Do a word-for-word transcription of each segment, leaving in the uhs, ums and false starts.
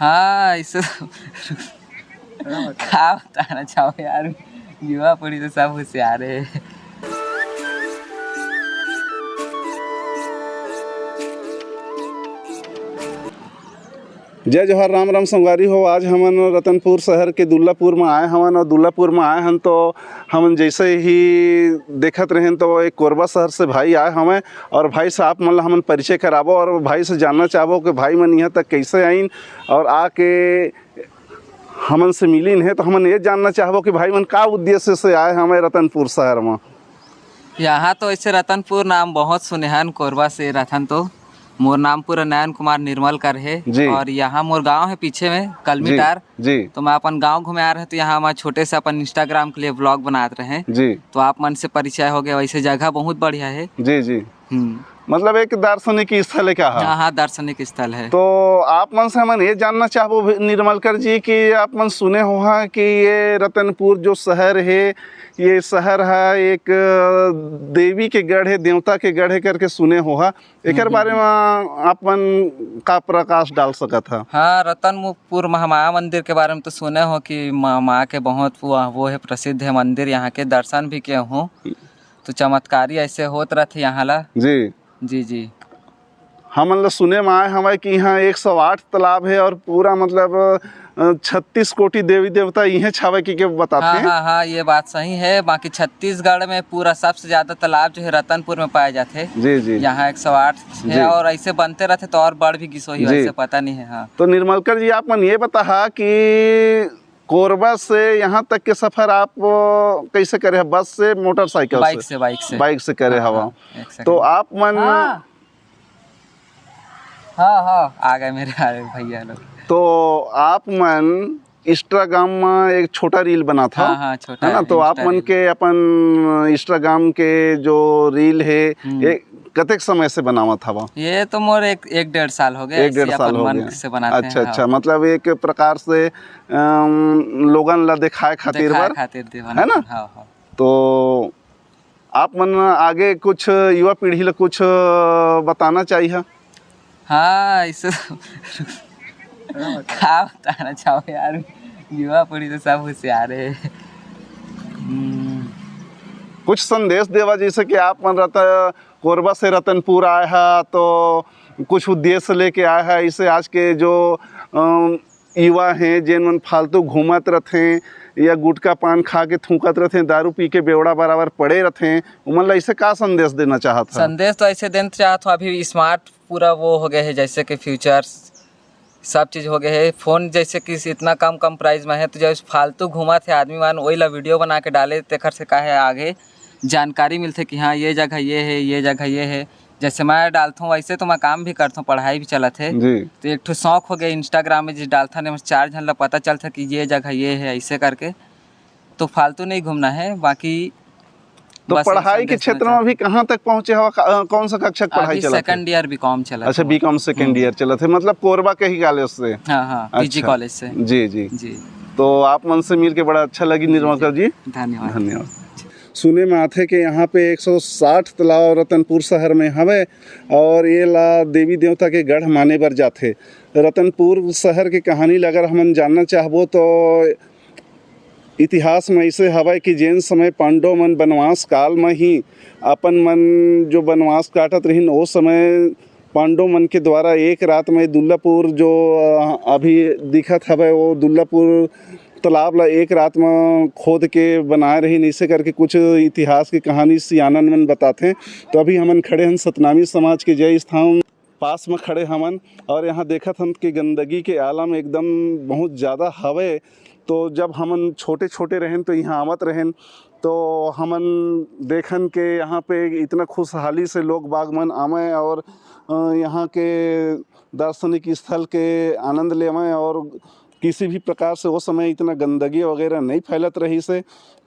हाँ, ऐसे का बताना चाहो यार, युवा पीढ़ी तो सब होशियार है। जय जोहार, राम राम संगवारी हो। आज हमन रतनपुर शहर के दुल्लापुर म आए हवन, और दुल्लापुर म आए हन तो हमन जैसे ही देखत रहेन तो एक कोरबा शहर से भाई आए हवंय, और भाई से आप मन ला हमन परिचय कराबो और भाई से जानना चाहबो कि भाई मन यहाँ तक कैसे आइन और आके हमन से मिलिन हे। तो हमन ये जानना चाहबो कि भाई मन का उद्देश्य से आए हवंय रतनपुर शहर म। यहाँ तो ऐसे रतनपुर नाम बहुत सुने हन, कोरबा से रथन तो। मोर नाम पूरा नयन कुमार निर्मलकर है जी। और यहाँ मोर गांव है पीछे में, कलमी जी, टार। जी। तो मैं अपन गांव घूमे आ रहे, तो यहाँ मैं छोटे से अपन Instagram के लिए vlog बनात रहे। जी। तो आप मन से परिचय हो गया, वैसे जगह बहुत बढ़िया है। जी, जी। हम्म। मतलब एक दार्शनिक स्थल है क्या? हाँ, हाँ, दार्शनिक स्थल है। तो आप मन से हमन ये जानना चाहबो भी, निर्मलकर जी, कि आप मन सुने हो हाँ कि ये रतनपुर जो शहर है, ये शहर है एक, अ, देवी के गढ़ है, देवता के गढ़ है करके सुने हो हाँ। एकर हम्म, बारे हम्म। में आप मन का प्रकाश डाल सकत हा? हाँ, रतनपुर महामाया मंदिर के बारे में तो सुने हो कि माँ, माँ के बहुत वो, वो है, प्रसिद्ध है मंदिर, यहाँ के दर्शन भी किए हूँ। तो चमत्कारी ऐसे होत रहथे यहाँ ला। जी। जी, जी। हमन ला सुने में आए हवय कि यहाँ एक सौ आठ तालाब है और पूरा मतलब, अ, छत्तीस कोटि देवी देवता इहें छावे के, के बताथे। हाँ, हाँ, हाँ, ये बात सही है। बाकी छत्तीसगढ़ में पूरा सबसे ज्यादा तालाब जो है रतनपुर में पाए जाथे। जी, जी। यहाँ एक सौ आठ जी। है और ऐसे बनते रहथे तो और बढ़ भी गिस होही, जी। वैसे पता नहीं है। हाँ। तो निर्मलकर जी, आप मन ये बताहा कि कोरबा से यहाँ तक के सफर आप, अ, कैसे करे हव? बस से, मोटरसाइकिल bike से? से, bike से। Bike से करे हाँ, हवा। हाँ, एक second। तो आप मन हाँ। हाँ, हाँ, आ गए मेरे, आ गए भैया लोग। तो आप मन Instagram में एक छोटा reel बनात हव, हाँ, हाँ, छोटा है ना? तो आप Insta मन reel। के अपन Instagram के जो reel है, हम्म। ये कतेक समय से बनावत हव? ये तो मोर एक, एक डेढ़ साल हो गए, एक डेढ़ ऐसे साल अपन हो मन गए। से बनाते हैं, अच्छा, हाँ। अच्छा, मतलब एक प्रकार से, अम, लोगन ला दिखाए खातिर दिखाए बर, खातिर दे है ना? बनाते हैं, हाँ, हाँ। तो आप मन आगे कुछ युवा पीढ़ी ला कुछ बताना चाहिए? हाँ, ऐसे का बताना चाहो यार, युवा पीढ़ी तो सब होशियार है। हम्म। कुछ संदेश देवा, जैसे कि आप मन रत-, कोरबा से रतनपुर आए हा तो कुछ उद्देश्य लेके आए हा, इसे आज के जो, अम, युवा हैं, जेन मन फालतू घूमत रथें या गुटखा पान खा के थूकत रथें, दारू पी के बेवड़ा बराबर पड़े रथें, उमन ला ऐसे का संदेश देना चाहत हव? संदेश तो ऐसे देना चाहत हूँ, अभी smart पूरा वो हो गए है, जैसे कि features सब चीज हो गए है। Phone जैसे कि इतना कम, कम price में है, तो जब फालतू घूमत है आदमी मन, वही ला video बना के डाले, तेखर से का है, आगे जानकारी मिलथे कि हाँ, ये जगह ये है, ये जगह ये है। जैसे मैं डालथों, वैसे तो मैं काम भी करथों, पढ़ाई भी चलत है। जी। तो एक ठो शौक हो गया Instagram में, जिस डालथन, एमा चार झन ला पता चलथे कि ये जगह ये है, ऐसे करके। तो फालतू नहीं घूमना है, बाकी तो बस पढ़ाई के संदेश देना क्षेत्र में चाहते अभी कहाँ तक पहुँचे हवा? का-, अ, कौन सा कक्षा के पढ़ाई अभी चलत है? Second year B.Com चलत अच्छा, है। B.Com second हम्म। Year चलत है, मतलब कोरबा के ही college से? हाँ, हाँ, PG अच्छा। College से। जी, जी। जी। तो आप मन से मिल के बड़ा अच्छा लगी, जी, निर्मलकर जी। जी। धन्यवाद। धन्यवाद। सुने में आथे कि यहाँ पे एक सौ साठ तालाब रतनपुर शहर में हवे और ये ला देवी देवता के गढ़ माने बर जाथे। रतनपुर शहर के कहानी ला अगर हमन जानना चाहबो तो इतिहास में ऐसे हवय कि जेन समय पांडव मन बनवास काल में ही अपन मन जो बनवास काटत रहिन, ओ समय पांडव मन के द्वारा एक रात में दुर्लापुर जो, अ, अभी दिखत हवय, वो दुर्लापुर तालाब ला एक रात में खोद के बनाए रहिन, ऐसे करके कुछ इतिहास के कहानी सियानन मन बताथे। तो अभी हमन खड़े हन सतनामी समाज के जय स्थान पास में खड़े हवन और यहाँ देखत हन कि गंदगी के आलम एकदम बहुत ज़्यादा हवे। तो जब हमन छोटे-छोटे रहेन तो यहाँ आवत रहेन तो हमन देखन के यहाँ पे इतना खुशहाली से लोग बाग मन आवय और, अ, यहाँ के दार्शनिक स्थल के आनंद लेवय और किसी भी प्रकार से वो समय इतना गंदगी वगैरह नहीं फैलत रहिस हे।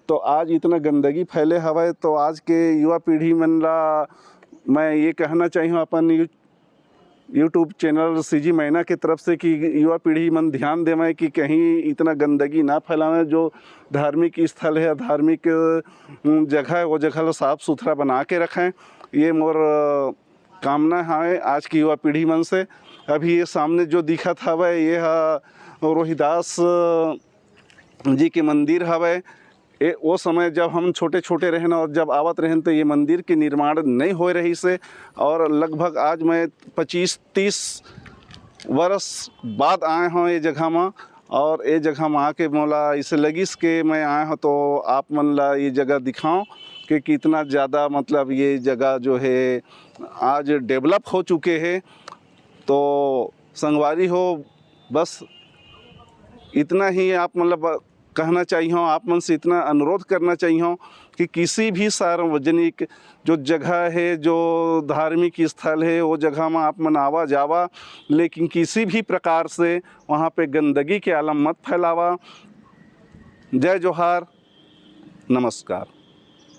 तो आज इतना गंदगी फैले हवय, तो आज के युवा पीढ़ी मन ला मैं ये कहना चाहिए अपन यू-, YouTube channel CG मैना के तरफ से कि युवा पीढ़ी मन ध्यान देवय कि कहीं इतना गंदगी ना फैलावय। जो धार्मिक स्थल है, धार्मिक, अम, जगह है, वो जगह ला साफ सुथरा बना के रखें। ये मोर, अ, कामना है आज की युवा पीढ़ी मन से। अभी ये सामने जो दिखत हवय, ये ह रोहिदास जी के मंदिर हवय। ए, वो समय जब हम छोटे-छोटे रहेन और जब आवत रहेन, तो ये मंदिर के निर्माण नइ होए रहिस हे और लगभग आज मैं पच्चीस तीस वर्ष बाद आए हों ये जगह म। और ये जगह म आके मोला इसे लगिस के मैं आए हों तो आप मन ला ये जगह दिखाओं कि कितना ज़्यादा, मतलब, ये जगह जो है आज डेवलप हो चुके हे। तो संगवारी हो, बस इतना ही आप, मतलब, कहना चाहिए, आप मन से इतना अनुरोध करना चाहिए कि किसी भी सार्वजनिक जो जगह है, जो धार्मिक स्थल है, वो जगह में आप मन आवा जावा, लेकिन किसी भी प्रकार से वहाँ पे गंदगी के आलम मत फैलावा। जय जोहार, नमस्कार।